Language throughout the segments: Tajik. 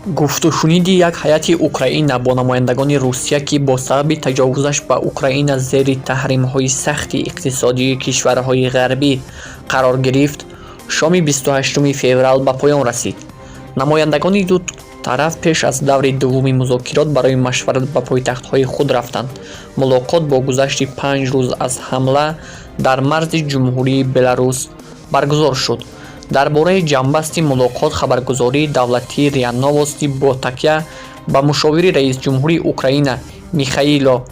Гуфтушуниди як ҳайати Украина бо намояндагони Русия, ки бо сабаби таҷовузаш ба Украина зери таҳримҳои сахти иқтисодии кишварҳои ғарбӣ қарор гирифт, шоми 28 феврал ба поён расид. Намояндагони ду тараф пеш аз даври дуввуми музокирот барои машварат ба пойтахтҳои худ рафтанд. Мулоқот бо гузашти 5 рӯз аз ҳамла дар марзи Ҷумҳурии Беларус баргузор шуд. Дар бораи ҷамъбасти мулоқот хабаргузории давлатии РИА Новости бо такя ба мушовири раисҷумҳури Украина Михаило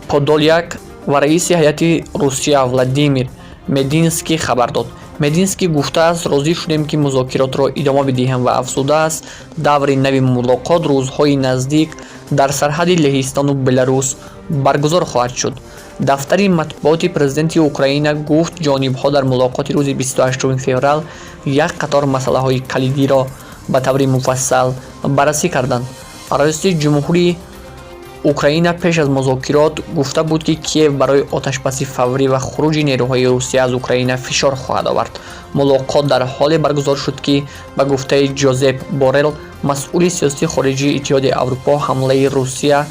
Подоляк ва раиси ҳайати Русия Владимир Мединский хабар дод. Мединский гуфтааст, розӣ шудем, ки музокиротро идома бидиҳем, ва афзудааст, даври нави мулоқот рӯзҳои наздик дар сарҳади Леҳистону Беларус баргузор хоҳад шуд. Дафтари матбуоти президенти Украина гуфт, ҷонибҳо дар мулоқоти рӯзи 28 феврал як қатор масъалаҳои калидиро ба таври муфассал баррасӣ карданд. Раиси ҷумҳури Украина пеш аз музокирот гуфта буд, ки Киев барои оташбаси фаврӣ ва хуруҷи нерӯҳои Русия аз Украина фишор хоҳад овард. Мулоқот дар ҳоле баргузор шуд, ки ба гуфтаи Ҷозеп Борел, масъули сиёсати хориҷии Иттиҳоди Аврупо, ҳамлаи Русия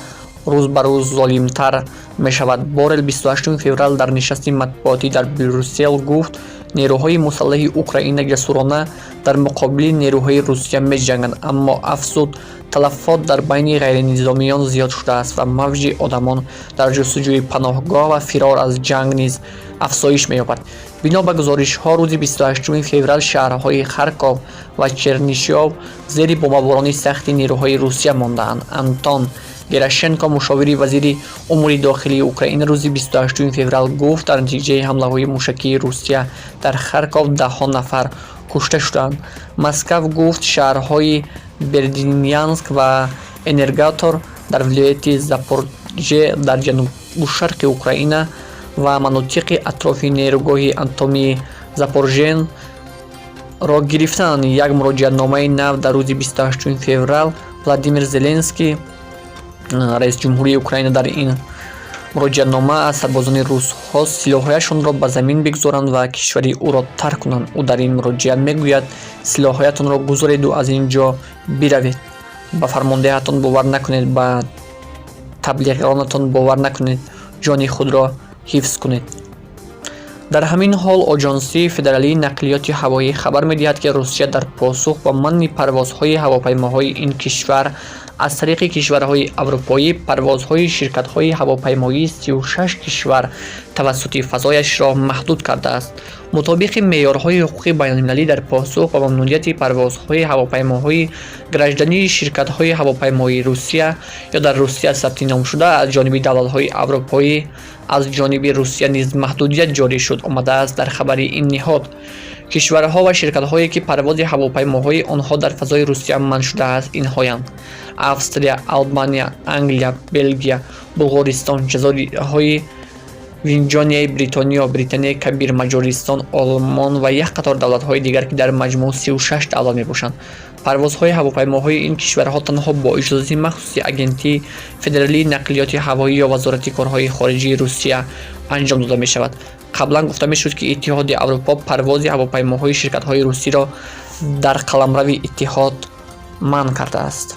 рӯз ба рӯз золимтар мешавад. Борел 28 феврал дар нишасти матбуотӣ дар Брюссел гуфт, нерӯҳои мусаллаҳи Украина ҷасурона дар муқобили нерӯҳои Русия меҷанганд, аммо афзуд, талафот дар байни ғайринизомиён зиёд шудааст ва мавҷи одамон дар ҷустуҷӯи паноҳгоҳ ва фирор аз ҷанг низ афзоиш меёбад. Бино ба гузоришҳо, рӯзи 28 феврал шаҳрҳои Харков ва Чернишов зери бомбаборони сахти нерӯҳои Русия мондаанд. Антон Герашенко, мушовири вазири умури дохилии Украина, рӯзи 28 феврал гуфт, дар натиҷаи ҳамлаҳои мушакии Русия дар Харков даҳҳо нафар кушта шуданд. Москав гуфт, шаҳрҳои Бердянск ва Энергодар дар вилояти Запорожье дар ҷанубу шарқи Украина ва манотиқи атрофи нерӯгоҳи атомии Запорожжеро гирифтанд. Як муроҷиатномаи нав дар рӯзи 28 феврал Владимир Зеленский, раисҷумҳурии Украина, дар ин муроҷиатнома аз сарбозони рус хост, силоҳҳояшонро ба замин бигузоранд ва кишвари ӯро тарк кунанд. Ӯ дар ин муроҷиат мегӯяд: «Силоҳҳоятонро гузореду аз ин ҷо биравед. Ба фармондеҳатон бовар накунед, ба таблиғронатон бовар накунед, ҷони худро ҳифз кунед». Дар ҳамин ҳол, Оҷонсии федералии нақлиёти ҳавоӣ хабар медиҳад, ки Русия дар посух ба манъи парвозҳои ҳавопаймоҳои ин кишвар аз тариқи кишварҳои аврупоӣ парвозҳои ширкатҳои ҳавопаймоии 36 кишвар тавассути фазояшро маҳдуд кардааст. Мутобиқи меъёрҳои ҳуқуқи байналмилалӣ, дар посух ба мамнуъияти парвозҳои ҳавопаймоҳои граждании ширкатҳои ҳавопаймоии Русия ё дар Русия сабти номшуда аз ҷониби давлатҳои аврупоӣ, аз ҷониби Русия низ маҳдудият ҷорӣ шуд, омадааст дар хабари ин ниҳод. Кишварҳо ва ширкатҳое, ки парвози ҳавопаймоҳои онҳо дар фазои Русия манъ шудааст, инҳоянд: Австрия, Албания, Англия, Белгия, Булғористон, Ҷазоирҳои Вирҷинияи Бритониё, Британияи Кабир, Маҷористон, Олмон ва як қатор давлатҳои дигар, ки дар маҷмӯъ 36 давлат мебошанд. Парвозҳои ҳавопаймоҳои ин кишварҳо танҳо бо иҷозати махсуси Агентии федералии нақлиёти ҳавоӣ ё Вазорати корҳои хориҷии Русия анҷом дода мешавад. Қаблан гуфта мешуд, ки Иттиҳоди Аврупо парвози ҳавопаймоҳои ширкатҳои русиро дар қаламрави иттиҳод манъ кардааст.